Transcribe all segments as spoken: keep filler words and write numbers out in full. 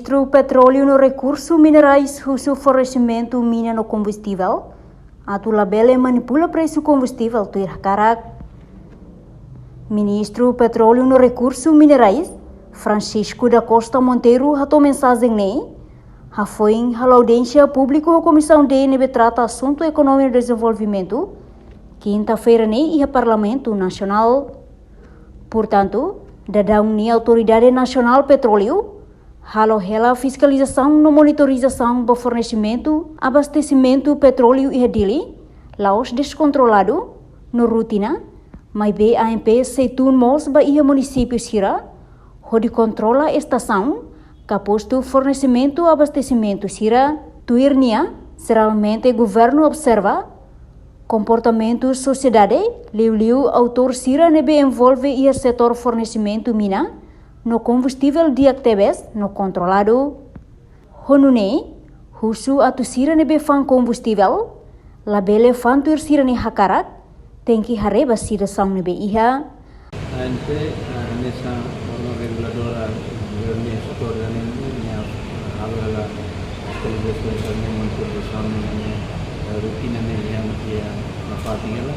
Ministru Petróleu no Rekursu Minerais husu fornesimentu mina no kombustivel atu labele manipula presu kombustivel tuir hakarak. Ministru Petróleu no Rekursu Minerais, Francisco da Costa Monteiro, hato'o mensajen ne'e hafoin halo audiénsia públiku ho Komisaun D ne'ebé trata asuntu ekonomia no dezenvolvimentu, kinta-feira ne'e iha Parlamentu Nasionál. Portantu, daudaun ne'e Autoridade Nasionál Petróleu halo hela fiskalizasaun no monitorizasaun ba fornesimentu abastesimentu petróleu iha Dili, la'ós deskontroladu no rutina, maibé A N P sei tun mós ba iha munisípiu sira, hodi kontrola estasaun ka postu fornesimentu abastesimentu sira. Tuir nia, jeralmente governu observa komportamentu sosiedade, liuliu autór sira ne'ebé envolve iha setór fornesimentu mina no kombustivel di'ak tebes no kontroladu. Ho nune'e, husu atu sira ne'ebé fa'an kombustivel labele fa'an tuir sira-nia hakarak, tenke haree ba situasaun ne'ebé iha. A N P, ah, hanesan órgaun reguladora governu nia setór ida-ne'e, nia halo hela fiskalizasaun no monitorizasaun ne'e, eh, rutina ne'e iha, iha nafatin hela,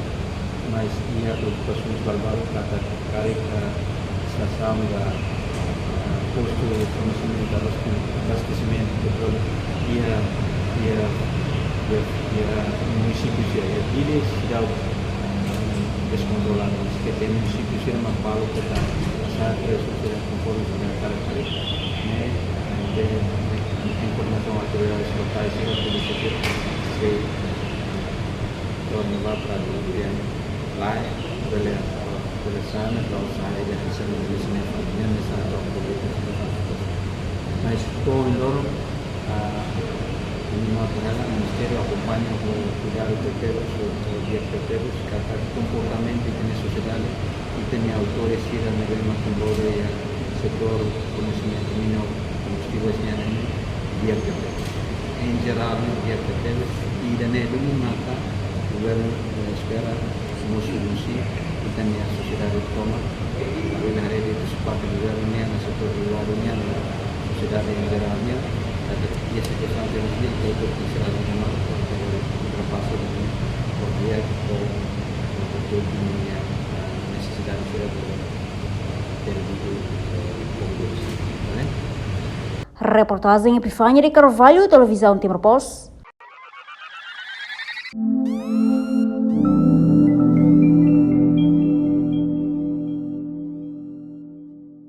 mas iha preokupasaun balbalu katak karik, eh, estasaun ka, eh, postu fornesimentu abaste-, abastesimentu petróleu iha, iha, iha, iha munisípiu sira, iha Dili seidauk, eh, deskontroladu. Maske iha munisípiu sira mak balu keta hasa'e presu sira konforme sira hakarak karik. Ne'e, eh, de, de, informasaun autoridade lokais sira, polísia sira, sei, eh, torna ba para lae, bele, bele sa'e, bele sa'e, bele sa'e, bele sa'e, bele sa'e, bele sa'e. Mas to'o ohin loron, ah, nia nota hela, Ministériu akompaña ho kuidadu tebes, ho, ho di'ak tebes, katak komportamentu ita-nia sosiedade, ita-nia autór sira ne'ebé mak envolve iha setór fornesimentu mina no kombustivel nian ne'e di'ak tebes. Em jerál, ne'e di'ak tebes. Ida-ne'e duni maka governu, eh, espera mosu husi ita-nia sosiedade tomak. Ita haree de'it husi parte governu nian, setór privadu nian, sosiedade em jerál nian, katak iha situasaun sira ne'e, ita ikuti sira ne'e, ultrapasa duni, por dia, por, por tudo, ninia, eh, nesesidade sira, eh, ter, eh, kombustivel, né? Reportajen Epifania de Carvalho, Televizaun Timor Post.